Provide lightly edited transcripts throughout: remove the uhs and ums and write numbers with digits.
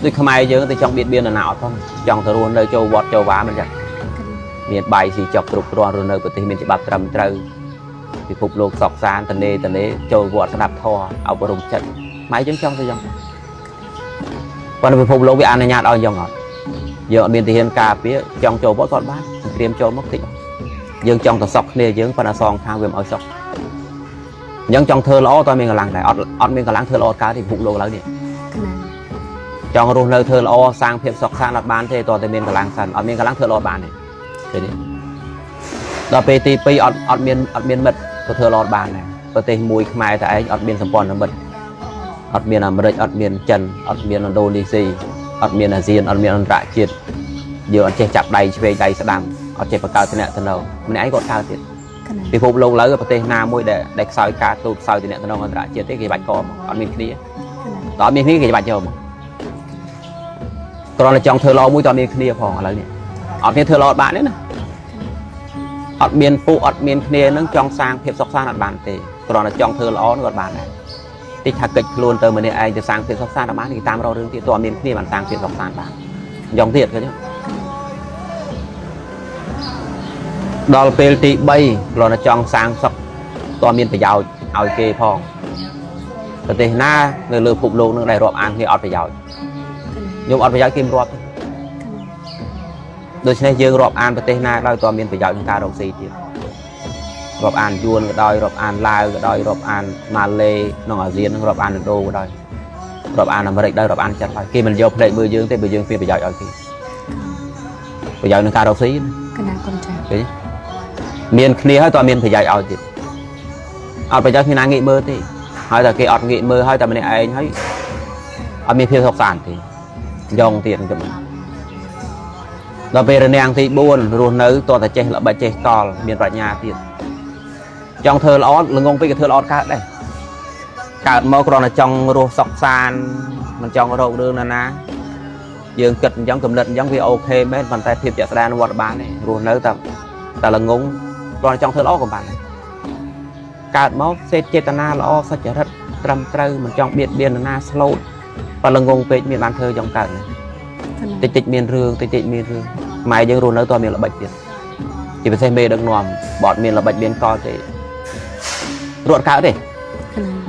ដូចខ្មែរយើងទៅចង់បៀតបៀននរណាអត់ផងចង់ទៅរស់នៅចូលវត្តចូលវាមិនចឹងមានបាយស៊ីចុកគ្រប់គ្រាន់រស់នៅប្រទេសមានច្បាប់ត្រឹមត្រូវពិភពលោកសកសានតនេតនេចូលវត្តស្ដាប់ធម៌អប់រំចិត្តខ្មែរយើងចង់ទៅចឹងប៉ុន្តែពិភពលោកវាអនុញ្ញាតឲ្យចឹងអត់យើងអត់មានទាហានការពារចង់ចូលវត្តក៏អត់បានសង្គ្រាមចូលមកតិចយើងចង់ទៅសក់គ្នាយើងប៉ុន្តែសងខាងវាមិនឲ្យសក់អញ្ចឹងចង់ធ្វើល្អតើមានកម្លាំងដែរអត់អត់មានកម្លាំងធ្វើល្អកើតទេពិភពលោកឥឡូវនេះ កណា ចង់រស់នៅធ្វើល្អសាងភាពសុខសាន្តអត់បានទេតើតែមានកម្លាំងសិនអត់មានកម្លាំងធ្វើល្អបានទេឃើញទេដល់ពេលទី2អត់អត់មានអត់មានមិត្តក៏ធ្វើល្អបានដែរប្រទេសមួយខ្មែរតែឯងអត់មានសម្ព័ន្ធមិត្តអត់មានអាមេរិកអត់មានចិនអត់មានឥណ្ឌូនេស៊ីអត់មានអាស៊ានអត់មានអន្តរជាតិយើងអត់ចេះចាប់ដៃឆ្វេងដៃស្ដាំអត់ចេះបង្កើតទំនាក់ទំនងម្នាក់ឯងគាត់កើតទៀត កណា ពិភពលោកឡើយប្រទេសណាមួយដែលដែលខ្សោយការទូតខ្សោយទំនាក់ទំនងអន្តរជាតិទេគេបាច់កមកអត់មានគ្នា កណា តើអត់មានគ្នាគេច្បាច់យកមកគ្រាន់តែចង់ធ្វើល្អមួយតើមានគ្នាផងឥឡូវនេះអត់មានធ្វើល្អអត់បានទេណាអត់មានពួកអត់មានគ្នានឹងចង់សាងភាពសុខសាន្តអត់បានទេគ្រាន់តែចង់ធ្វើល្អនឹងអត់បានដែរតិចថាកិច្ចខ្លួនទៅម្នាក់ឯងទៅសាងភាពសុខសាន្តអត់បានគេតាមរករឿងទៀតតើអត់មានគ្នាបានសាងភាពសុខសាន្តបានយ៉ាងទៀតឃើញទេដល់ពេលទី3គ្រាន់តែចង់សាងសុខតើមានប្រយោជន៍ឲ្យគេផងប្រទេសណានៅលើពិភពលោកនឹងដែលរាប់អានគ្នាអត់ប្រយោជន៍ ខ្ញុំអត់ប្រយោជន៍គេមិនរាប់ទេដូច្នេះយើងរាប់អានប្រទេសណាក៏ដោយតើមានប្រយោជន៍ក្នុងការរកស៊ីទៀតរាប់អានយួនក៏ដោយរាប់អានឡាវក៏ដោយរាប់អានម៉ាឡេក្នុងអាស៊ាននឹងរាប់អានឥណ្ឌូក៏ដោយរាប់អានអាមេរិកដោយរាប់អានចិនហើយគេមិនយកភ្នែកមើលយើងទេបើយើងមានប្រយោជន៍ឲ្យគេប្រយោជន៍ក្នុងការរកស៊ីណា កណាគុំចា ឃើញទេមានគ្នាហើយតើមានប្រយោជន៍ឲ្យទៀតអត់ប្រយោជន៍គ្មានណាងាកមើលទេហើយតែគេអត់ងាកមើលហើយតែម្នាក់ឯងហើយអត់មានភាពសុខសាន្តទេយ៉ងទៀតហ្នឹងទៅដល់ពេលរនាំងទី4រស់នៅតើតែចេះល្បិចចេះកលមានប្រាជ្ញាទៀតចង់ធ្វើល្អល្ងងពេកក៏ធ្វើល្អកើតដែរកើតមកគ្រាន់តែចង់រស់សុខសាន្តមិនចង់រករឿងណាណាយើងគិតអញ្ចឹងកំណត់អញ្ចឹងវាអូខេមែនប៉ុន្តែភាពជាក់ស្ដែងវត្តបានទេរស់នៅតែតែល្ងងគ្រាន់តែចង់ធ្វើល្អក៏បានដែរកើតមកសេតចេតនាល្អសុចរិតត្រឹមត្រូវមិនចង់បៀតបៀននរណាស្លូតប៉ុន្តែល្ងងពេកមានបានធ្វើចង់កើតណា កណា តិចតិចមានរឿងតិចតិចមានរឿងម៉ែយើងរស់នៅតើមានល្បិចទៀតជាពិសេសមេដឹកនាំបើអត់មានល្បិចមានកលទេរត់កើតទេ កណា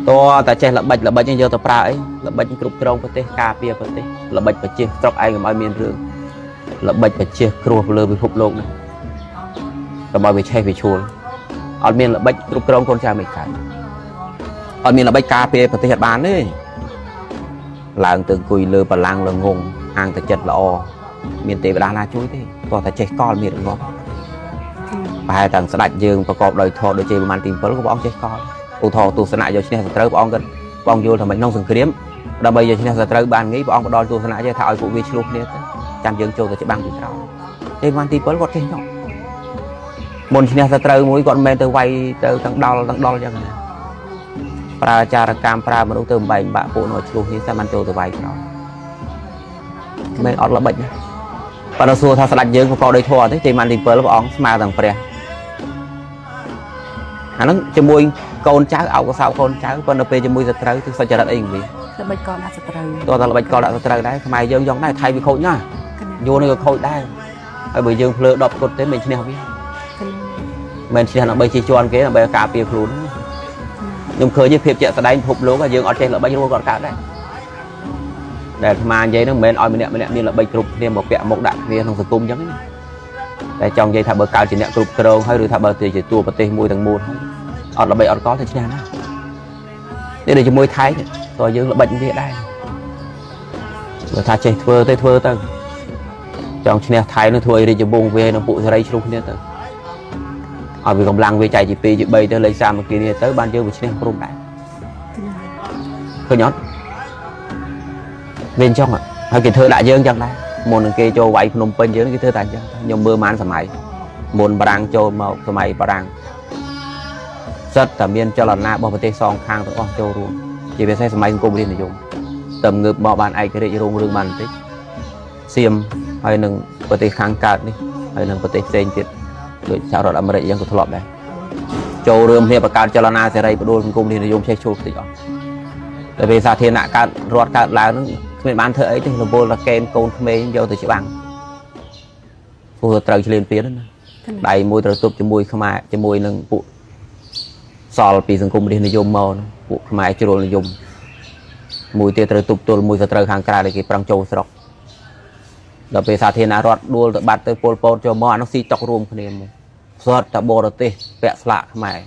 តើតែចេះល្បិចល្បិចហ្នឹងយកទៅប្រើអីល្បិចគ្រប់គ្រងប្រទេសការពារប្រទេសល្បិចប្រជាស្រុកឯងកុំឲ្យមានរឿងល្បិចប្រជាគ្រោះលើពិភពលោកនេះកុំឲ្យវាឆេះវាឈួលអត់មានល្បិចគ្រប់គ្រងកូនចៅមិនកើតអត់មានល្បិចការពារប្រទេសអត់បានទេឡើងទៅអង្គុយលើបលាំងល្ងងអាងតែចិត្តល្អមានទេវតាណាជួយទេតោះតែចេះកលមានរងំប្រហែលទាំងស្ដេចយើងប្រកបដោយធម៌ដូចជាប្រមាណទី7ក៏ព្រះអង្គចេះកលឧទាហរណ៍ទស្សនៈយកឈ្នះសត្រូវព្រះអង្គក៏ព្រះអង្គយល់ថាមិនក្នុងសង្គ្រាមដើម្បីយកឈ្នះសត្រូវបានងាយព្រះអង្គផ្ដល់ទស្សនៈចេះថាឲ្យពួកវាឆ្លោះគ្នាទៅចាំយើងចូលទៅច្បាំងពីក្រោយទេប្រមាណទី7គាត់ចេះចុះមុនឈ្នះសត្រូវមួយគាត់មិនមែនទៅវាយទៅទាំងដល់ទាំងដល់ចឹងណាប្រើចារកម្មប្រើមនុស្សទៅបំបែកបាក់ពួកនោះឲ្យឆ្លោះគ្នាតែបានចូលទៅវាយក្រោយមិនអត់ល្បិចណាប៉ុន្តែសួរថាស្ដេចយើងប្រកបដោយធម៌ទេទេប្រមាណទី7ព្រះអង្គស្មើទាំងព្រះអាហ្នឹងជាមួយកូនចៅអោបកសោកូនចៅប៉ុន្តែពេលជាមួយសត្រូវគឺសុចរិតអីវា ល្បិចកលដាក់សត្រូវ តោះតែល្បិចកលដាក់សត្រូវដែរខ្មែរយើងយ៉ងដែរថៃវាខូចណាស់ កណា យួននេះក៏ខូចដែរហើយបើយើងភ្លើ10គុតទេមិនឈ្នះវា កណា មិនឈ្នះដើម្បីជិះជាន់គេដើម្បីការពារខ្លួនខ្ញុំឃើញភាពជាក់ស្ដែងពិភពលោកយើងអត់ចេះល្បិចរួចគាត់កើតដែរដែលអាត្មានិយាយហ្នឹងមិនមែនឲ្យម្នាក់ម្នាក់មានល្បិចគ្រប់គ្នាមកពាក់មុខដាក់គ្នាក្នុងសង្គមអញ្ចឹងទេតែចង់និយាយថាបើកើតជាអ្នកគ្រប់គ្រងហើយឬថាបើទៅជាតួប្រទេសមួយទាំងមូលហើយអត់ល្បិចអត់កលទៅឈ្នះណានេះដូចជាមួយថៃតើយើងល្បិចវាដែរបើថាចេះធ្វើទេធ្វើទៅចង់ឈ្នះថៃនឹងធ្វើឲ្យរាជវង្សវានិងពួកសេរីឆ្លោះគ្នាទៅឲ្យវាកម្លាំងវាចែកជា2ជា3ទៅលេខសាមគ្គីនេះទៅបានយើងវាឈ្នះព្រមដែរ កណា ឃើញអត់វាអញ្ចឹងហើយគេធ្វើដាក់យើងអញ្ចឹងដែរមុននឹងគេចូលវាយភ្នំពេញយើងគេធ្វើតែអញ្ចឹងខ្ញុំមើលម៉ានសម័យមុនបារាំងចូលមកសម័យបារាំងសិតតែមានចលនារបស់ប្រទេសសងខាងទាំងអស់ចូលរួមជាពិសេសសម័យសង្គមរាស្ត្រនិយមតែងើបមកបានឯករាជ្យរុងរឿងបានបន្តិចសៀមហើយនឹងប្រទេសខាងកើតនេះហើយនឹងប្រទេសផ្សេងទៀតដូចសហរដ្ឋអាមេរិកអញ្ចឹងក៏ធ្លាប់ដែរចូលរួមគ្នាបង្កើតចលនាសេរីផ្ដួលសង្គមរាស្ត្រនិយមឆេះឈួលបន្តិចអស់តែពេលសាធារណៈកើតរដ្ឋកើតឡើងហ្នឹង គ្មានបានធ្វើអីទេរវល់តែកេណ្ឌកូនក្មេងយកទៅច្បាំងព្រោះត្រូវឆ្លៀនពៀនណា កណា ដៃមួយត្រូវទប់ជាមួយខ្មែរជាមួយនឹងពួកសល់ពីសង្គមរាស្ត្រនិយមមកនោះពួកខ្មែរជ្រុលនិយមមួយទៀតត្រូវទប់ទល់មួយសត្រូវខាងក្រៅដែលគេប្រឹងចូលស្រុកដល់ពេលសាធារណរដ្ឋដួលទៅបាត់ទៅពលពតចូលមកអានោះស៊ីតុករួមគ្នាមកសតតបរទេសពាក់ស្លាកខ្មែរ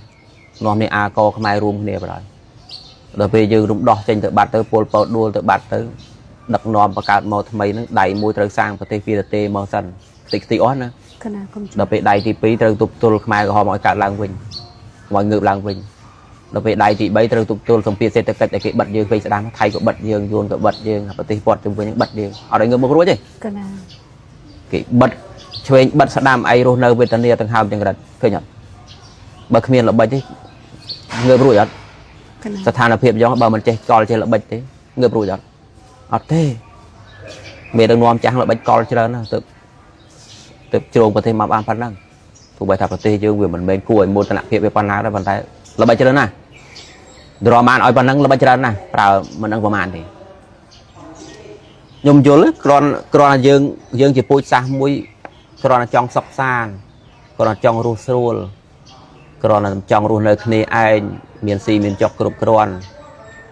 នាំនេះអាកខ្មែររួមគ្នាបណ្ដោយដល់ពេលយើងរំដោះចេញទៅបាត់ទៅពលពតដួលទៅបាត់ទៅដឹកនាំបង្កើតមកថ្មីហ្នឹងដៃមួយត្រូវសាងប្រទេសពីរទេមកសិនតិចតិចអស់ណា កណាគុំចា ដល់ពេលដៃទី2ត្រូវទប់ទល់ខ្មែរក្រហមឲ្យកើតឡើងវិញឲ្យងើបឡើងវិញដល់ពេលដៃទី3ត្រូវទប់ទល់សម្ពាធសេដ្ឋកិច្ចដែលគេបិទយើងពេកស្ដាំថៃក៏បិទយើងយួនក៏បិទយើងប្រទេសព័ទ្ធជុំវិញហ្នឹងបិទយើងអត់ឲ្យងើបមុខរួចទេ កណា គេបិទឆ្វេងបិទស្ដាំឯងរស់នៅវេទនាទាំងហើមទាំងរិតឃើញអត់បើគ្មានល្បិចទេងើបរួចអត់ កណា ស្ថានភាពយ៉ាងបើមិនចេះកលចេះល្បិចទេងើបរួចអត់អត់ទេមេដឹកនាំចាស់ល្បិចកលច្រើនណាស់ទៅទៅជ្រងប្រទេសមកបានប៉ុណ្ណឹងទោះបីថាប្រទេសយើងវាមិនមែនគួរឲ្យមោទនភាពវាប៉ុណ្ណាដែរប៉ុន្តែល្បិចច្រើនណាស់ទ្រាំបានឲ្យប៉ុណ្ណឹងល្បិចច្រើនណាស់ប្រើមិនដឹងប្រមាណទេខ្ញុំយល់គ្រាន់គ្រាន់តែយើងយើងជាពូជសាសន៍មួយគ្រាន់តែចង់សុខសាន្តគ្រាន់តែចង់រស់ស្រួលគ្រាន់តែចង់រស់នៅគ្នាឯងមានស៊ីមានចុកគ្រប់គ្រាន់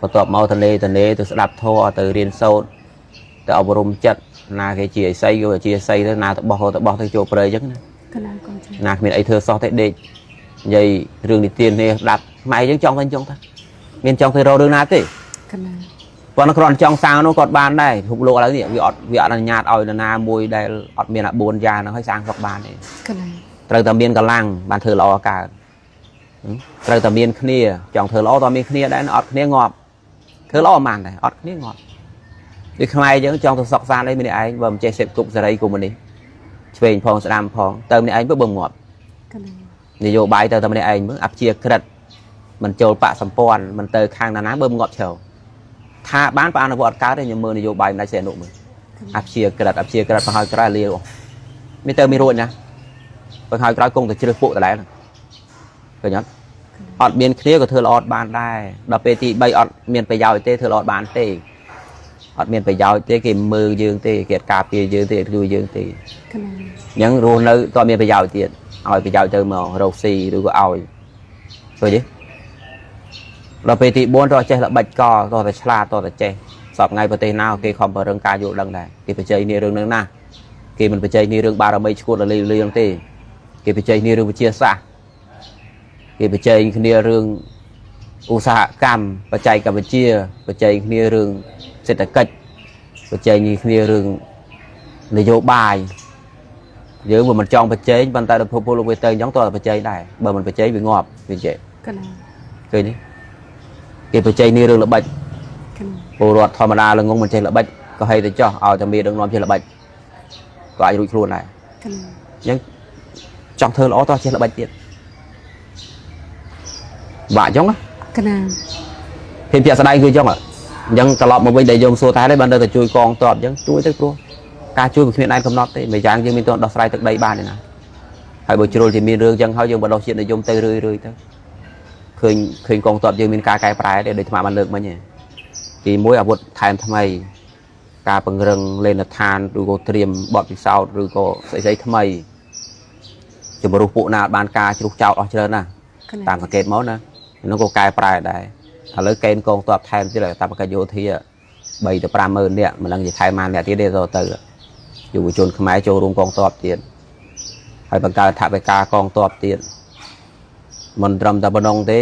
បន្ទាប់មកទលេទលេទៅស្ដាប់ធម៌ទៅរៀនសូត្រទៅអប់រំចិត្តណាគេជាអីសីយកជាអីសីទៅណាទៅបោះទៅបោះទៅចូលព្រៃអញ្ចឹងណា កណាគុំចា ណាគ្មានអីធ្វើសោះទេដេកនិយាយរឿងនិទាននេះស្ដាប់ខ្មែរយើងចង់ទៅចង់ទៅមានចង់ទៅរករឿងណាទេ កណា ប៉ុន្តែគ្រាន់ចង់សាងនោះគាត់បានដែរពិភពលោកឥឡូវនេះវាអត់អនុញ្ញាតឲ្យនរណាមួយដែលអត់មានអា4យ៉ាងហ្នឹងឲ្យសាងស្រុកបានទេ កណា ត្រូវតែមានកម្លាំងបានធ្វើល្អកើតត្រូវតែមានគ្នាចង់ធ្វើល្អតើមានគ្នាដែរអត់គ្នាងាប់ធ្វើល្អមិនបានដែរអត់គ្នាងាប់ដូចខ្មែរយើងចង់ទៅសុកសានអីម្នាក់ឯងបើមិនចេះសេពគប់សេរីកុម្មុយនីសឆ្វេងផងស្ដាំផងទៅម្នាក់ឯងបើងាប់ កណា នយោបាយទៅតែម្នាក់ឯងមើលអព្យាក្រឹតមិនចូលបកសម្ព័ន្ធមិនទៅខាងណាណាបើងាប់ជ្រៅថាបានបើអនុវត្តកើតទេខ្ញុំមើលនយោបាយមិនដាច់សេអនុមើលអព្យាក្រឹតអព្យាក្រឹតបង្ហើយក្រោយលាវមានទៅមានរួចណាបង្ហើយក្រោយគង់តែជ្រើសពួកដដែលឃើញអត់អត់មានគ្នាក៏ធ្វើល្អបានដែរដល់ពេលទី3អត់មានប្រយោជន៍ទេធ្វើល្អបានទេអត់មានប្រយោជន៍ទេគេមើលយើងទេគេអត់ការពារយើងទេអត់ជួយយើងទេ កណា អញ្ចឹងរស់នៅតើមានប្រយោជន៍ទៀតឲ្យប្រយោជន៍ទៅមករកស៊ីឬក៏ឲ្យឃើញទេដល់ពេលទី4តើចេះល្បិចកតើតែឆ្លាតតើតែចេះសពថ្ងៃប្រទេសណាគេខំប្រឹងការយល់ដឹងដែរគេបច្ចេកនេះរឿងហ្នឹងណាគេមិនបច្ចេកនេះរឿងបារមីឈួតលីលីហ្នឹងទេគេបច្ចេកនេះរឿងវិទ្យាសាស្ត្រគេបច្ចេកគ្នារឿងឧស្សាហកម្មបច្ចេកវិទ្យាបច្ចេកគ្នារឿងសេដ្ឋកិច្ចបច្ចេកគ្នារឿងនយោបាយយើងវាមិនចង់ប្រជែងប៉ុន្តែដល់ភពលោកវាទៅអញ្ចឹងតើប្រជែងដែរបើមិនប្រជែងវាងាប់វាចេះ កណា ឃើញទេគេប្រជែងនេះរឿងល្បិច កណា ពលរដ្ឋធម្មតាល្ងងមិនចេះល្បិចក៏ហីទៅចោះឲ្យតែមានដឹកនាំចេះល្បិចក៏អាចរួចខ្លួនដែរ កណា អញ្ចឹងចង់ធ្វើល្អតោះចេះល្បិចទៀតបាក់អញ្ចឹងណា កណា ភាពជាក់ស្ដែងគឺអញ្ចឹងអញ្ចឹងត្រឡប់មកវិញដែលយើងសួរតែបាននៅតែជួយកងតបអញ្ចឹងជួយទៅព្រោះការជួយវាគ្មានដែនកំណត់ទេមួយយ៉ាងយើងមានទោះដោះស្រាយទឹកដីបានទេណាហើយបើជ្រុលជាមានរឿងអញ្ចឹងហើយយើងបដោះជាតិនិយមទៅរឿយរឿយទៅឃើញឃើញកងទ័ពយើងមានការកែប្រែទេដូចអាត្មាបានលើកមិញទេទីមួយអាវុធថែមថ្មីការពង្រឹងលេនដ្ឋានឬក៏ត្រៀមបទពិសោធន៍ឬក៏ស្អីស្អីថ្មីជំរុះពួកណាបានការជ្រុះចោលអស់ច្រើនណាស់ កណា តាមសង្កេតមកណាហ្នឹងក៏កែប្រែដែរឥឡូវកេណ្ឌកងទ័ពថែមទៀតតាមបកិច្ចយោធា3ទៅ50000នាក់មិនដឹងជាថែមប៉ុន្មាននាក់ទៀតទេទៅទៅយុវជនខ្មែរចូលរួមកងទ័ពទៀតហើយបង្កើតថវិកាកងទ័ពទៀតមិនត្រឹមតែប៉ុណ្ណឹងទេ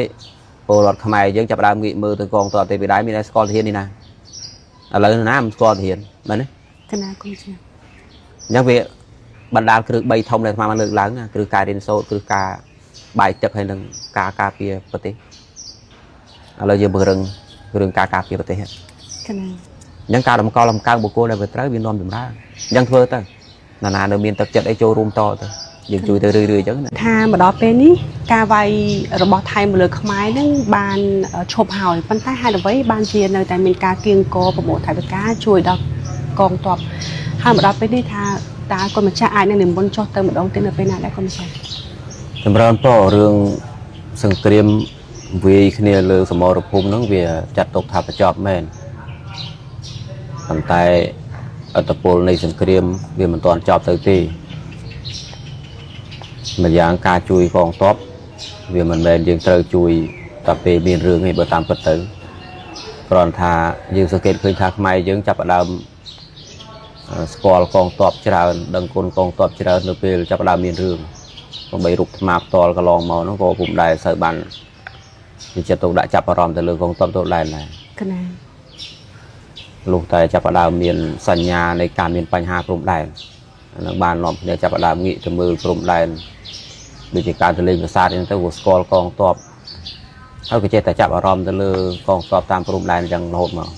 ពលរដ្ឋខ្មែរយើងចាប់ផ្ដើមងាកមើលទៅកងទ័ពទេពីដែរមានតែស្គាល់ទាហាននេះណាឥឡូវណាមិនស្គាល់ទាហានមែនទេ កណាគុំចា អញ្ចឹងវាបណ្ដាលគ្រឹះ3ធំដែលអាត្មាបានលើកឡើងណាគ្រឹះការរៀនសូត្រគ្រឹះការបាយទឹកហើយនិងការការពារប្រទេសឥឡូវយើងពង្រឹងរឿងការការពារប្រទេសហ្នឹង កណា អញ្ចឹងការតម្កល់លំកើងបុគ្គលដែលវាត្រូវវានាំចម្រើនអញ្ចឹងធ្វើទៅណានានៅមានទឹកចិត្តអីចូលរួមតទៅយើងជួយទៅរឿយៗអញ្ចឹងណា ថាមកដល់ពេលនេះការវាយរបស់ថៃមកលើខ្មែរហ្នឹងបានឈប់ហើយប៉ុន្តែហេតុអ្វីបានជានៅតែមានការគៀងគរប្រមូលថវិកាជួយដល់កងទ័ពហើយមកដល់ពេលនេះថាតើគុណម្ចាស់អាចនឹងនិមន្តចុះទៅម្ដងទៀតនៅពេលណាដែរគុណម្ចាស់ ចម្រើនពររឿងសង្គ្រាមវាយគ្នាលើសមរភូមិហ្នឹងវាចាត់ទុកថាបញ្ចប់មែន ប៉ុន្តែឥទ្ធិពលនៃសង្គ្រាមវាមិនទាន់ចប់ទៅទេម្យ៉ាងការជួយកងទ័ពវាមិនមែនយើងត្រូវជួយតែពេលមានរឿងទេបើតាមពិតទៅគ្រាន់ថាយើងសង្កេតឃើញថាខ្មែរយើងចាប់ផ្ដើមស្គាល់កងទ័ពច្រើនដឹងគុណកងទ័ពច្រើននៅពេលចាប់ផ្ដើមមានរឿងបីរូបថ្មផ្ទាល់កន្លងមកនោះក៏ពុំដែលសូវបានយកចិត្តទុកដាក់ចាប់អារម្មណ៍ទៅលើកងទ័ពទៅដែរដែរ កណា លុះតែចាប់ផ្ដើមមានសញ្ញានៃការមានបញ្ហាព្រំដែនអានឹងបាននាំគ្នាចាប់ផ្ដើមងាកទៅមើលព្រំដែនដូចជាការទៅលេងប្រាសាទអញ្ចឹងទៅក៏ស្គាល់កងទ័ពហើយក៏ចេះតែចាប់អារម្មណ៍ទៅលើកងទ័ពតាមព្រំដែនអញ្ចឹងរហូតមក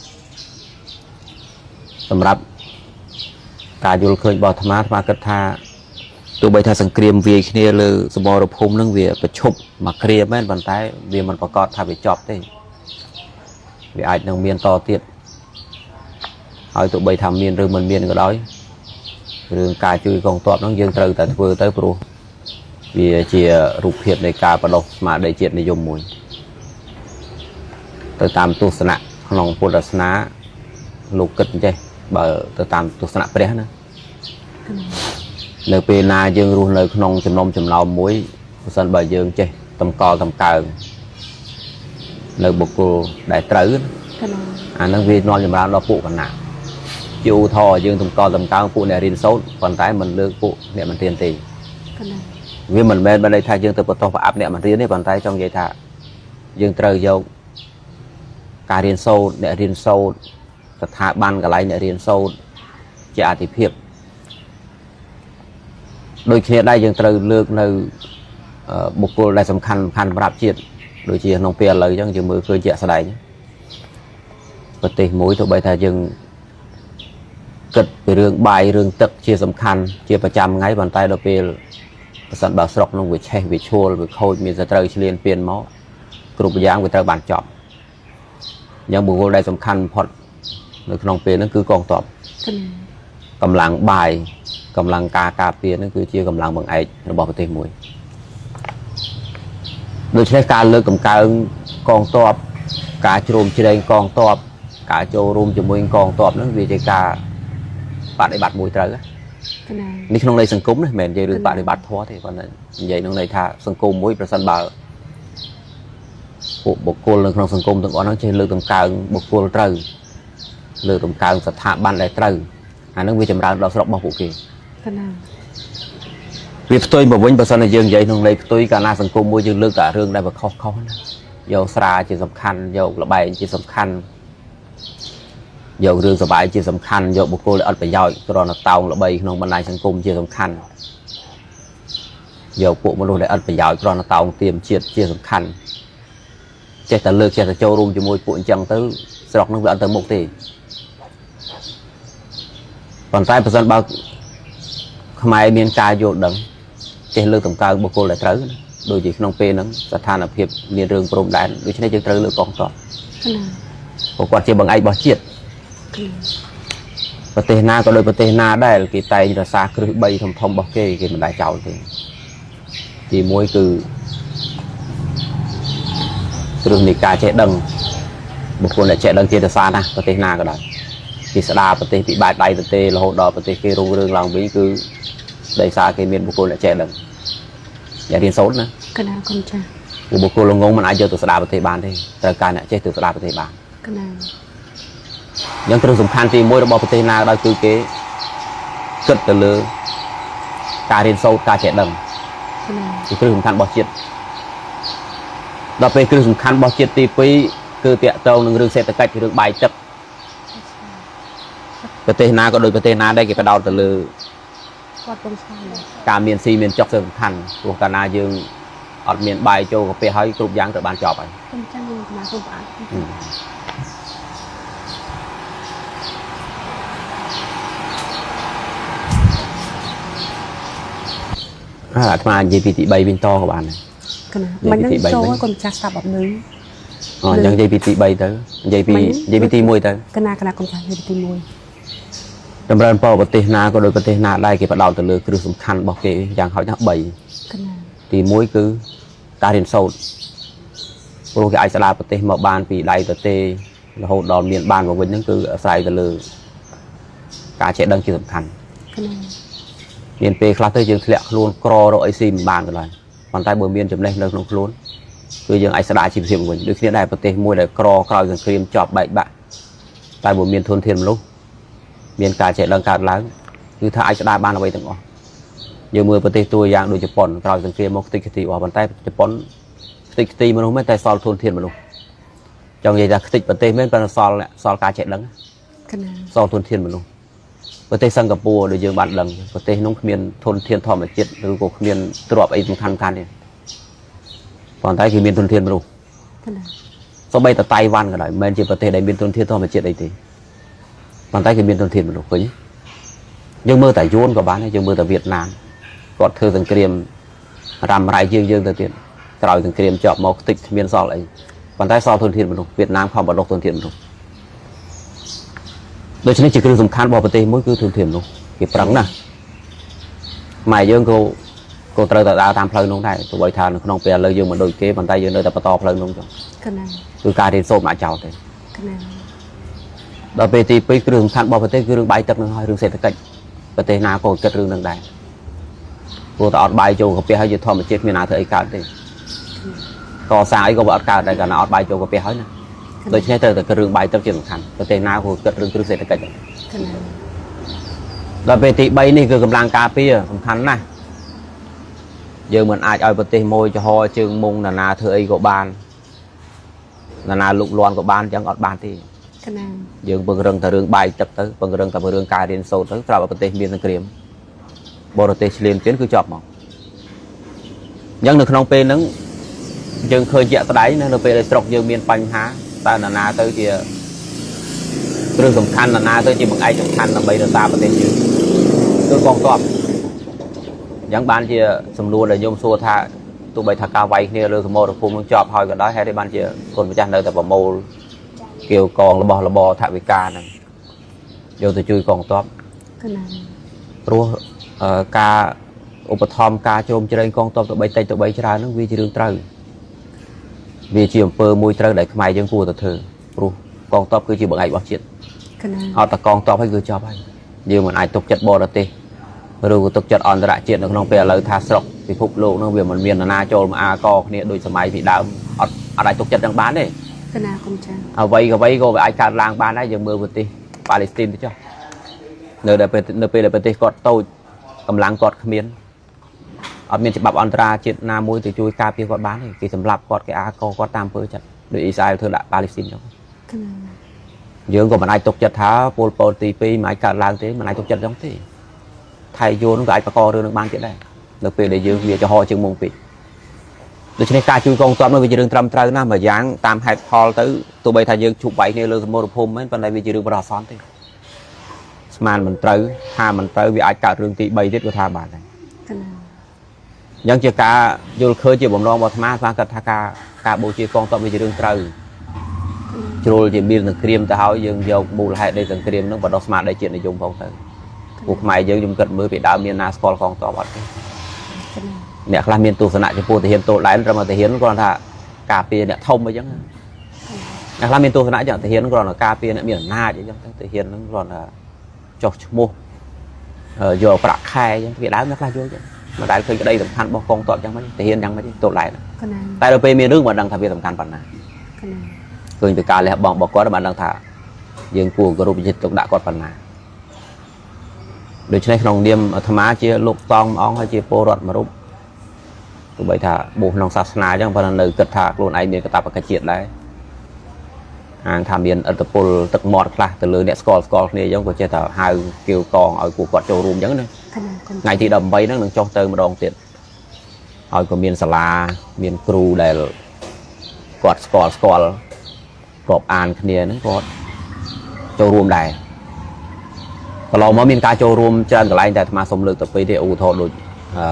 សម្រាប់ការយល់ឃើញរបស់អាត្មាអាត្មាគិតថាទោះបីថាសង្គ្រាមវាយគ្នាលើសមរភូមិនឹងវាប្រឈប់មកគ្រាមែនប៉ុន្តែវាមិនប្រកាសថាវាចប់ទេវាអាចនឹងមានតទៀត ហើយទោះបីថាមានឬមិនមានក៏ដោយរឿងការជួយកងទ័ពហ្នឹងយើងត្រូវតែធ្វើទៅព្រោះវាជារូបភាពនៃការបដិស្មារតីជាតិនិយមមួយទៅតាមទស្សនៈក្នុងពុទ្ធសាសនាលោកគិតអញ្ចេះបើទៅតាមទស្សនៈព្រះណា កណា នៅពេលណាយើងរស់នៅក្នុងចំណុំចំណោមមួយប្រសិនបើយើងចេះតម្កល់តម្កើងនៅបុគ្គលដែលត្រូវណា កណា អាហ្នឹងវានាំចម្រើនដល់ពួកកណ្ណាជាឧទាហរណ៍យើងតម្កល់តម្កើងពួកអ្នករៀនសូត្រប៉ុន្តែមិនលើកពួកអ្នកមិនរៀនទេ កណា វាមិនមែនបានន័យថាយើងទៅបន្ទោសប្រអាប់អ្នកមិនរៀនទេប៉ុន្តែចង់និយាយថាយើងត្រូវយកការរៀនសូត្រអ្នករៀនសូត្រស្ថាប័នកន្លែងអ្នករៀនសូត្រជាអាទិភាពដូចគ្នាដែរយើងត្រូវលើកនៅបុគ្គលដែលសំខាន់សំខាន់សម្រាប់ជាតិដូចជាក្នុងពេលឥឡូវអញ្ចឹងយើងមើលឃើញជាក់ស្ដែងប្រទេសមួយទោះបីថាយើងគិតពីរឿងបាយរឿងទឹកជាសំខាន់ជាប្រចាំថ្ងៃប៉ុន្តែដល់ពេលប្រសិនបើស្រុកនោះវាឆេះវាឈួលវាខូចមានសត្រូវឈ្លានពានមកគ្រប់យ៉ាងវាត្រូវបានចប់អញ្ចឹងបុគ្គលដែលសំខាន់បំផុតនៅក្នុងពេលហ្នឹងគឺកងទ័ព កណា កម្លាំងបាយកម្លាំងការការពារហ្នឹងគឺជាកម្លាំងបង្អែករបស់ប្រទេសមួយដូច្នេះការលើកកម្កើងកងទ័ពការជ្រោមជ្រែងកងទ័ពការចូលរួមជាមួយកងទ័ពហ្នឹងវាជាការបដិបត្តិមួយត្រូវណា កណា នេះក្នុងន័យសង្គមណាមិនមែននិយាយរឿងបដិបត្តិធម៌ទេប៉ុន្តែនិយាយក្នុងន័យថាសង្គមមួយប្រសិនបើពួកបុគ្គលនៅក្នុងសង្គមទាំងអស់ហ្នឹងចេះលើកតម្កើងបុគ្គលត្រូវលើកតម្កើងស្ថាប័នដែលត្រូវអាហ្នឹងវាចម្រើនដល់ស្រុករបស់ពួកគេ កណា វាផ្ទុយមកវិញបើសិនជាយើងនិយាយក្នុងន័យផ្ទុយកាលណាសង្គមមួយយើងលើកតែរឿងដែលវាខុសៗណាយកស្រាជាសំខាន់យកល្បែងជាសំខាន់យករឿងសបាយជាសំខាន់យកបុគ្គលដែលអត់ប្រយោជន៍គ្រាន់តែតោងល្បីក្នុងបណ្ដាញសង្គមជាសំខាន់យកពួកមនុស្សដែលអត់ប្រយោជន៍គ្រាន់តែតោងទៀមជាតិជាសំខាន់ចេះតែលើកចេះតែចូលរួមជាមួយពួកអញ្ចឹងទៅស្រុកនឹងវាអត់ទៅមុខទេប៉ុន្តែប្រសិនបើខ្មែរមានការយល់ដឹងចេះលើកតម្កើងបុគ្គលដែលត្រូវណាដូចជាក្នុងពេលហ្នឹងស្ថានភាពមានរឿងព្រំដែនដូច្នេះយើងត្រូវលើកកងទ័ព កណា ព្រោះគាត់ជាបង្អែករបស់ជាតិ កណា ប្រទេសណាក៏ដូចប្រទេសណាដែរគេតែងរក្សាគ្រឹះ3ធំធំរបស់គេគេមិនដែលចោលទេទី1គឺគ្រឹះនៃការចេះដឹងបុគ្គលដែលចេះដឹងជាតិសាសន៍ណាប្រទេសណាក៏ដោយគេស្ដារប្រទេសពីបែបដៃទៅទេរហូតដល់ប្រទេសគេរុងរឿងឡើងវិញគឺដោយសារគេមានបុគ្គលដែលចេះដឹងអ្នករៀនសូត្រណា កណាគុំចាស់ ព្រោះបុគ្គលល្ងងមិនអាចយកទៅស្ដារប្រទេសបានទេត្រូវការអ្នកចេះទៅស្ដារប្រទេសបាន កណា អញ្ចឹងគ្រឹះសំខាន់ទី1របស់ប្រទេសណាក៏ដោយគឺគេគិតទៅលើការរៀនសូត្រការចេះដឹង កណា ជាគ្រឹះសំខាន់របស់ជាតិដល់ពេលគ្រឹះសំខាន់របស់ជាតិទី2គឺតាក់ទងនឹងរឿងសេដ្ឋកិច្ចរឿងបាយទឹកប្រទេសណាក៏ដូចប្រទេសណាដែរគេផ្ដោតទៅលើ គាត់បងស្វា ការមានស៊ីមានចុកជាសំខាន់ព្រោះកាលណាយើងអត់មានបាយចូលកាពះហើយគ្រប់យ៉ាងត្រូវបានចប់ហើយ គុំចាស់ខ្ញុំកណាគុំផ្អាក អាអាត្មានិយាយពីទី3វិញតក៏បានដែរ កណាមិននឹងចូលគុំចាស់ស្ដាប់អត់លឺ អូអញ្ចឹងនិយាយពីទី3ទៅនិយាយពីនិយាយពីទី1ទៅ កណាកណាគុំចាស់និយាយពីទី1 ចម្រើនពរប្រទេសណាក៏ដូចប្រទេសណាដែរគេផ្ដោតទៅលើគ្រឹះសំខាន់របស់គេយ៉ាងហោចណាស់3 កណា ទី1គឺការរៀនសូត្រព្រោះគេអាចស្ដារប្រទេសមកបានពីដៃទៅទេរហូតដល់មានបានមកវិញហ្នឹងគឺអាស្រ័យទៅលើ ការចេះដឹងជាសំខាន់ កណា មានពេលខ្លះទៅយើងធ្លាក់ខ្លួនក្ររកអីស៊ីមិនបានក៏ដោយប៉ុន្តែបើមានចំណេះនៅក្នុងខ្លួនគឺយើងអាចស្ដារជីវភាពវិញដូចគ្នាដែរប្រទេសមួយដែលក្រក្រោយសង្គ្រាមចប់បែកបាក់តែបើមានធនធានមនុស្សមានការចេះដឹងកើតឡើងគឺថាអាចស្ដារបានអ្វីទាំងអស់យើងមើលប្រទេសតួយ៉ាងដូចជប៉ុនក្រោយសង្គ្រាមមកខ្ទេចខ្ទីអស់ប៉ុន្តែជប៉ុនខ្ទេចខ្ទីមនុស្សមែនតែសល់ធនធានមនុស្សចង់និយាយថាខ្ទេចប្រទេសមែនប៉ុន្តែសល់សល់ការចេះដឹង កណា សល់ធនធានមនុស្សប្រទេសសិង្ហបុរីដូចយើងបានដឹងប្រទេសនោះគ្មានធនធានធម្មជាតិឬក៏គ្មានទ្រព្យអីសំខាន់ៗទេប៉ុន្តែគេមានធនធានមនុស្ស កណា សូម្បីតែតៃវ៉ាន់ក៏ដោយមិនមែនជាប្រទេសដែលមានធនធានធម្មជាតិអីទេប៉ុន្តែគេមានធនធានមនុស្សឃើញទេយើងមើលតែយួនក៏បានដែរយើងមើលតែវៀតណាមគាត់ធ្វើសង្គ្រាមរ៉ាំរ៉ៃជាងយើងទៅទៀតក្រោយសង្គ្រាមចប់មកខ្ទេចគ្មានសល់អីប៉ុន្តែសល់ធនធានមនុស្សវៀតណាមខំបណ្ដុះធនធានមនុស្សដូច្នេះជាគ្រឹះសំខាន់របស់ប្រទេសមួយគឺធនធានមនុស្សគេប្រឹងណាស់ម៉ែយើងក៏ត្រូវតែដើរតាមផ្លូវនោះដែរទោះបីថានៅក្នុងពេលឥឡូវយើងមិនដូចគេប៉ុន្តែយើងនៅតែបន្តផ្លូវនោះចុះ កណា គឺការរៀនសូត្រមិនអាចចោលទេ កណា ដល់ពេលទី2គ្រឹះសំខាន់របស់ប្រទេសគឺរឿងបាយទឹកនឹងហើយរឿងសេដ្ឋកិច្ចប្រទេសណាក៏គិតរឿងនឹងដែរព្រោះតែអត់បាយចូលកាពះហើយជាធម្មជាតិគ្មានណាធ្វើអីកើតទេកសាងអីក៏វាអត់កើតដែរកាលណាអត់បាយចូលកាពះហើយណាដូច្នេះត្រូវតែគិតរឿងបាយទឹកជាសំខាន់ប្រទេសណាក៏គិតរឿងគ្រឹះសេដ្ឋកិច្ចដែរ កណា ដល់ពេលទី3នេះគឺកម្លាំងការពារសំខាន់ណាស់យើងមិនអាចឲ្យប្រទេសមួយចំហជើងមុងណានាធ្វើអីក៏បានណានាលុកលាន់ក៏បានអញ្ចឹងអត់បានទេ កណា យើងពង្រឹងតែរឿងបាយទឹកទៅពង្រឹងតែរឿងការរៀនសូត្រទៅត្រាប់តែប្រទេសមានសង្គ្រាមបរទេសឈ្លានពានគឺចប់មកអញ្ចឹងនៅក្នុងពេលហ្នឹងយើងឃើញជាក់ស្ដែងណានៅពេលដែលស្រុកយើងមានបញ្ហាតើណានាទៅជាគ្រឹះសំខាន់ណានាទៅជាបង្អែកសំខាន់ដើម្បីរក្សាប្រទេសយើងគឺកងទ័ពអញ្ចឹងបានជាសំណួរដែលខ្ញុំសួរថាទោះបីថាការវាយគ្នាលើសមរភូមិនឹងចប់ហើយក៏ដោយហេតុអីបានជាគុណម្ចាស់នៅតែប្រមូល គៀវកងរបស់របរថវិកាហ្នឹងយកទៅជួយកងទ័ព កណា ព្រោះការឧបត្ថម្ភការជ្រោមជ្រែងកងទ័ពទៅបីតិចទៅបីច្រើនហ្នឹងវាជារឿងត្រូវវាជាអំពើមួយត្រូវដែលខ្មែរយើងគួរតែធ្វើព្រោះកងទ័ពគឺជាបង្អែករបស់ជាតិ កណា អត់តែកងទ័ពហើយគឺចប់ហើយយើងមិនអាចទុកចិត្តបរទេសឬក៏ទុកចិត្តអន្តរជាតិនៅក្នុងពេលឥឡូវថាស្រុកពិភពលោកហ្នឹងវាមិនមាននរណាចូលមកអាកគ្នាដូចសម័យពីដើមអត់អត់អាចទុកចិត្តនឹងបានទេ កណាគុំចា អ្វីក៏អ្វីក៏វាអាចកើតឡើងបានដែរយើងមើលប្រទេសប៉ាឡេស្ទីនទៅចុះនៅដែលពេលនៅពេលដែលប្រទេសគាត់តូចកម្លាំងគាត់គ្មានអត់មានច្បាប់អន្តរជាតិណាមួយទៅជួយការពារគាត់បានទេគេសម្លាប់គាត់គេអាកគាត់តាមអំពើចិត្តដូចអ៊ីស្រាអែលធ្វើដាក់ប៉ាឡេស្ទីនចឹង កណា យើងក៏មិនអាចទុកចិត្តថាពលពតទី2មិនអាចកើតឡើងទេមិនអាចទុកចិត្តចឹងទេថៃយួនក៏អាចបង្ករឿងនឹងបានទៀតដែរនៅពេលដែលយើងវាចំហជាងមុងពេកដូច្នេះការជួយកងទ័ពនោះវាជារឿងត្រឹមត្រូវណាស់មួយយ៉ាងតាមហេតុផលទៅទោះបីថាយើងជួបបែកគ្នាលើសមរភូមិមែនប៉ុន្តែវាជារឿងបរិសុទ្ធទេស្មានមិនត្រូវថាមិនត្រូវវាអាចកើតរឿងទី3ទៀតក៏ថាបានដែរ កណា អញ្ចឹងជាការយល់ឃើញជាបំណងរបស់អាត្មាអាត្មាគិតថាការបូជាកងទ័ពវាជារឿងត្រូវជ្រុលជាមានសង្គ្រាមទៅហើយយើងយកមូលហេតុនៃសង្គ្រាមហ្នឹងបណ្ដុះស្មារតីជាតិនិយមផងទៅពួកខ្មែរយើងខ្ញុំគិតមើលពីដើមមានណាស្គាល់កងទ័ពអត់ទេ កណា អ្នកខ្លះមានទស្សនៈចំពោះទាហានទោលដែនត្រឹមតែទាហានគ្រាន់ថាការពារអ្នកធំអីចឹងអ្នកខ្លះមានទស្សនៈចឹងទាហានគ្រាន់តែការពារអ្នកមានអំណាចអីចឹងទៅទាហានហ្នឹងគ្រាន់តែចុះឈ្មោះយកប្រាក់ខែចឹងពីដើមអ្នកខ្លះយល់ចឹងមិនដែលឃើញក្តីសំខាន់របស់កងទ័ពចឹងមិនទាហានយ៉ាងម៉េចទេទោលដែន កណា តែដល់ពេលមានរឿងមិនដឹងថាវាសំខាន់ប៉ុណ្ណា កណា ឃើញពីការលះបង់របស់គាត់បានដឹងថាយើងគួរគោរពចិត្តទុកដាក់គាត់ប៉ុណ្ណាដូច្នេះក្នុងនាមអាត្មាជាលោកតង់មួយអង្គហើយជាពលរដ្ឋមួយរូបទោះបីថាបួសក្នុងសាសនាអញ្ចឹងប៉ុន្តែនៅគិតថាខ្លួនឯងមានកាតព្វកិច្ចជាតិដែរអាងថាមានឥទ្ធិពលទឹកមាត់ខ្លះទៅលើអ្នកស្គាល់ស្គាល់គ្នាអញ្ចឹងក៏ចេះតែហៅគៀវកងឲ្យពួកគាត់ចូលរួមអញ្ចឹងណា កណាគុំ ថ្ងៃទី18ហ្នឹងនឹងចុះទៅម្ដងទៀតហើយក៏មានសាលាមានគ្រូដែលគាត់ស្គាល់ស្គាល់រាប់អានគ្នាហ្នឹងគាត់ចូលរួមដែរកន្លងមកមានការចូលរួមច្រើនកន្លែងតែអាត្មាសុំលើកទៅពីរទេឧទាហរណ៍ដូចអឺ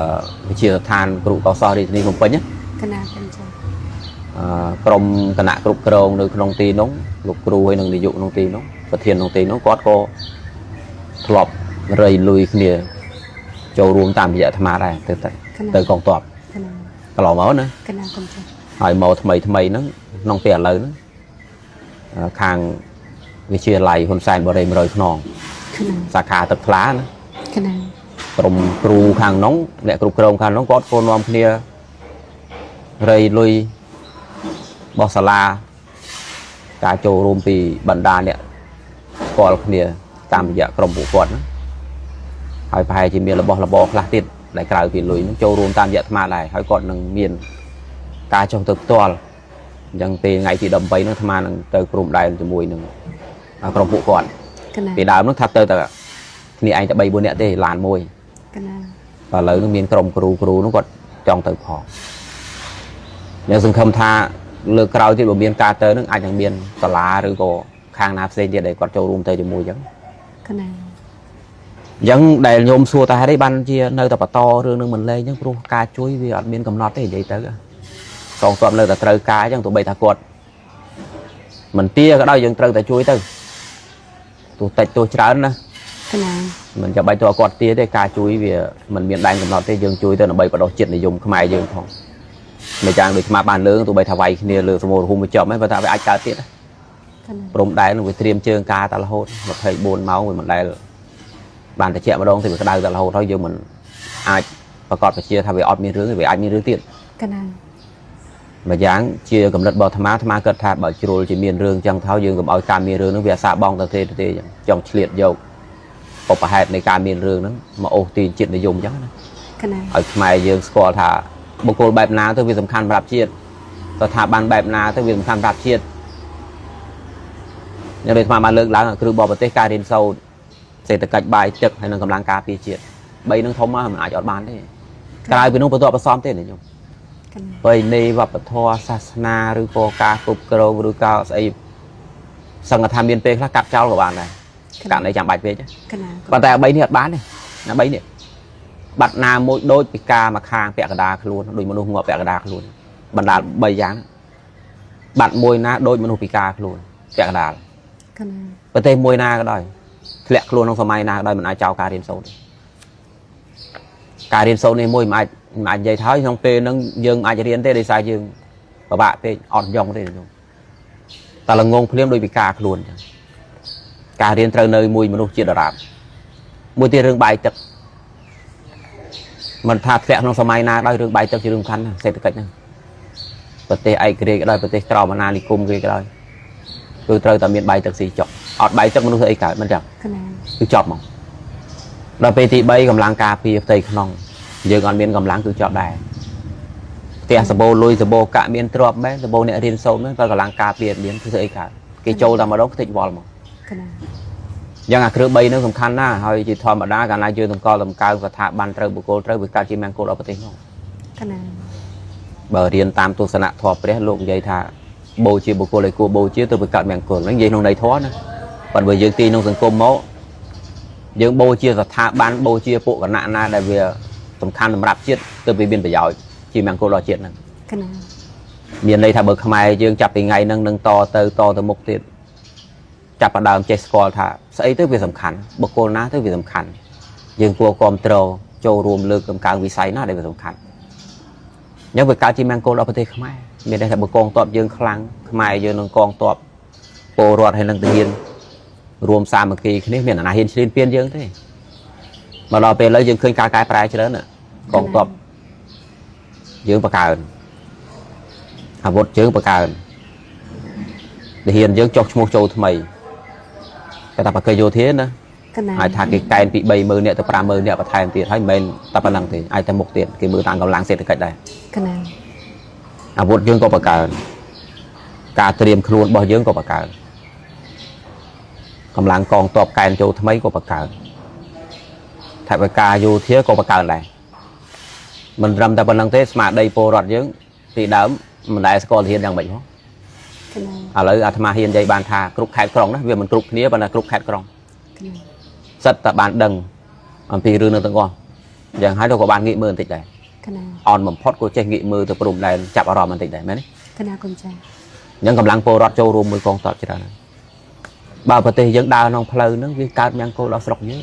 វិទ្យាស្ថានគ្រូកោសលរាជធានីភ្នំពេញណា កណាគុំចា ក្រុមគណៈគ្រប់គ្រងនៅក្នុងទីនោះលោកគ្រូហើយនិងនាយកក្នុងទីនោះប្រធានក្នុងទីនោះគាត់ក៏ធ្លាប់រៃលុយគ្នាចូលរួមតាមរយៈអាត្មាដែរទៅទៅទៅកងទ័ព កណា កន្លងមកណា កណាគុំចា ហើយមកថ្មីថ្មីហ្នឹងក្នុងពេលឥឡូវហ្នឹងខាងវិទ្យាល័យហ៊ុនសែនបូរី100ខ្នង ណា សាខាទឹកថ្លាណា កណា ក្រុមគ្រូខាងនោះអ្នកគ្រប់គ្រងខាងនោះគាត់ក៏នាំគ្នារៃលុយបោះសាលាការចូលរួមពីបណ្ដាអ្នកស្គាល់គ្នាតាមរយៈក្រុមពួកគាត់ណាហើយប្រហែលជាមានរបស់របរខ្លះទៀតដែលក្រៅពីលុយនោះចូលរួមតាមរយៈអាត្មាដែរហើយគាត់នឹងមានការចុះទៅផ្ទាល់អញ្ចឹងពេលថ្ងៃទី18នោះអាត្មានឹងទៅព្រំដែនជាមួយនឹងក្រុមពួកគាត់ កណា ពីដើមនោះថាទៅតែគ្នាឯងតែ3 4នាក់ទេឡានមួយក ណា តែឥឡូវនោះមានក្រុមគ្រូគ្រូនោះគាត់ចង់ទៅផងខ្ញុំសង្ឃឹមថាលើកក្រោយទៀតបើមានការទៅនឹងអាចនឹងមានសាលាឬក៏ខាងណាផ្សេងទៀតដែលគាត់ចូលរួមទៅជាមួយអញ្ចឹង កណា អញ្ចឹងដែលញោមសួរតែហេតុអីបានជានៅតែបន្តរឿងនឹងមិនលែងអញ្ចឹងព្រោះការជួយវាអត់មានកំណត់ទេនិយាយទៅកងទ័ពនៅតែត្រូវការអញ្ចឹងទោះបីថាគាត់មិនទាក៏ដោយយើងត្រូវតែជួយទៅទោះតិចទោះច្រើនណា កណា មិនចាំបាច់ទៅឲ្យគាត់ទាទេការជួយវាមិនមានដែនកំណត់ទេយើងជួយទៅដើម្បីបដោះជាតិនិយមខ្មែរយើងផងមិនយ៉ាងដូចខ្មែរបានលើងទោះបីថាវាយគ្នាលើសមរភូមិមួយចប់ហ្នឹងប៉ុន្តែវាអាចកើតទៀតណា កណា ព្រំដែនវាត្រៀមជើងការតែរហូត24ម៉ោងវាមិនដែលបានតិចម្ដងទេវាក្តៅតែរហូតហើយយើងមិនអាចប្រកាសប្រជាថាវាអត់មានរឿងទេវាអាចមានរឿងទៀត កណា ម្យ៉ាងជាកំណត់របស់អាត្មាអាត្មាគិតថាបើជ្រុលជាមានរឿងចឹងទៅយើងកុំឲ្យការមានរឿងហ្នឹងវាអាសាបងទៅទេទៅទេចឹងចង់ឆ្លៀតយក ឧបហេតុនៃការមានរឿងហ្នឹងមកអូសទាញជាតិនិយមអញ្ចឹងណា កណា ឲ្យខ្មែរយើងស្គាល់ថាបុគ្គលបែបណាទៅវាសំខាន់សម្រាប់ជាតិស្ថាប័នបែបណាទៅវាសំខាន់សម្រាប់ជាតិយ៉ាងដូចអាត្មាបានលើកឡើងគ្រូបរទេសការរៀនសូត្រសេដ្ឋកិច្ចបាយទឹកហើយនិងកម្លាំងការពារជាតិបីនឹងធំមកមិនអាចអត់បានទេក្រៅពីនោះបន្ទាប់បន្សំទេណាញោមក ណា បីនៃវប្បធម៌សាសនាឬក៏ការគ្រប់គ្រងឬក៏ស្អីសង្ឃថាមានពេលខ្លះកាត់ចោលក៏បានដែរករណីចាំបាច់ពេកណា កណា ប៉ុន្តែអា3នេះអត់បានទេអា3នេះបាត់ណាមួយដូចពីការមកខាងពាក់កណ្ដាលខ្លួនដូចមនុស្សងាប់ពាក់កណ្ដាលខ្លួនបណ្ដាល3យ៉ាងបាត់មួយណាដូចមនុស្សពិការខ្លួនពាក់កណ្ដាល កណា ប្រទេសមួយណាក៏ដោយធ្លាក់ខ្លួនក្នុងសម័យណាក៏ដោយមិនអាចចោលការរៀនសូត្រទេការរៀនសូត្រនេះមួយមិនអាចនិយាយថាក្នុងពេលហ្នឹងយើងមិនអាចរៀនទេដោយសារយើងពិបាកពេកអត់យ៉ងទេខ្ញុំតែល្ងងភ្លាមដូចពិការខ្លួនអញ្ចឹងការរៀនត្រូវនៅមួយមនុស្សជាដរាបមួយទៀតរឿងបាយទឹកមិនថាធ្លាក់ក្នុងសម័យណាដោយរឿងបាយទឹកជារឿងសំខាន់ណាស់សេដ្ឋកិច្ចហ្នឹងប្រទេសឯករាជ្យក៏ដោយប្រទេសក្រោមអាណានិគមគេក៏ដោយគឺត្រូវតែមានបាយទឹកស៊ីចុកអត់បាយទឹកមនុស្សធ្វើអីកើតមិនចឹង កណា គឺចប់ហ្មងដល់ពេលទី3កម្លាំងការពារផ្ទៃក្នុងយើងអត់មានកម្លាំងគឺចប់ដែរផ្ទះសបោលុយសបោកាក់មានទ្រព្យមែនសបោអ្នករៀនសូត្រមែនបើកម្លាំងការពារអត់មានគឺធ្វើអីកើតគេចូលតែម្ដងខ្ទេចវល់ហ្មង កណា យ៉ាងអាគ្រឿង3ហ្នឹងសំខាន់ណាស់ហើយជាធម្មតាកាលណាយើងតម្កល់តម្កើងស្ថាប័នត្រូវបុគ្គលត្រូវវាកើតជាមង្គលដល់ប្រទេសនោះ កណា បើរៀនតាមទស្សនៈធម៌ព្រះលោកនិយាយថាបូជាបុគ្គលឲ្យគួរបូជាទៅវាកើតមង្គលហ្នឹងនិយាយក្នុងន័យធម៌ណាប៉ុន្តែបើយើងទីក្នុងសង្គមមកយើងបូជាស្ថាប័នបូជាពួកគណៈណាដែលវាសំខាន់សម្រាប់ជាតិទៅវាមានប្រយោជន៍ជាមង្គលដល់ជាតិហ្នឹង កណា មានន័យថាបើខ្មែរយើងចាប់ពីថ្ងៃហ្នឹងនឹងតទៅតទៅមុខទៀតចាប់ផ្ដើមចេះស្គាល់ថាស្អីទៅវាសំខាន់បុគ្គលណាទៅវាសំខាន់យើងគួរគ្រប់គ្រងចូលរួមលើកកម្កើងវិស័យណាដែលវាសំខាន់អញ្ចឹងវាកើតជាមង្គលដល់ប្រទេសខ្មែរមានន័យថាបើកងទ័ពយើងខ្លាំងខ្មែរយើងនឹងកងទ័ពពលរដ្ឋហើយនឹងទាហានរួមសាមគ្គីគ្នាមានអាណាហ៊ានឈ្លានពានយើងទេមកដល់ពេលឥឡូវយើងឃើញការកែប្រែច្រើនណាស់កងទ័ពយើងបង្កើន អាវុធជើងបង្កើនទាហានយើងចុះឈ្មោះចូលថ្មីគេថាបកេយោធាណា កណា អាចថាគេកែនពី30000នាក់ទៅ50000នាក់បន្ថែមទៀតហើយមិនមែនតែប៉ុណ្្នឹងទេអាចតែមុខទៀតគេមើលតាមកម្លាំងសេដ្ឋកិច្ចដែរ កណា អាវុធយើងក៏បង្កើនការត្រៀមខ្លួនរបស់យើងក៏បង្កើនកម្លាំងកងទ័ពកែនចូលថ្មីក៏បង្កើនថវិកាយោធាក៏បង្កើនដែរមិនត្រឹមតែប៉ុណ្្នឹងទេស្មារតីពលរដ្ឋយើងពីដើមមិនដែលស្គាល់ទាហានយ៉ាងម៉េចផង កណា ឥឡូវអាត្មាហ៊ាននិយាយបានថាគ្រប់ខេត្តក្រុងណាវាមិនគ្រប់គ្នាប៉ុន្តែគ្រប់ខេត្តក្រុង កណា សិតតែបានដឹងអំពីរឿងនឹងទាំងអស់យ៉ាងហើយទៅក៏បានងាកមើលបន្តិចដែរ កណា អន់បំផុតក៏ចេះងាកមើលទៅព្រំដែនចាប់អារម្មណ៍បន្តិចដែរមែនទេ កណាគុណចាស់ អញ្ចឹងកម្លាំងពលរដ្ឋចូលរួមមួយកងទ័ពច្រើនណាស់បើប្រទេសយើងដើរក្នុងផ្លូវហ្នឹងវាកើតមង្គលដល់ស្រុកយើង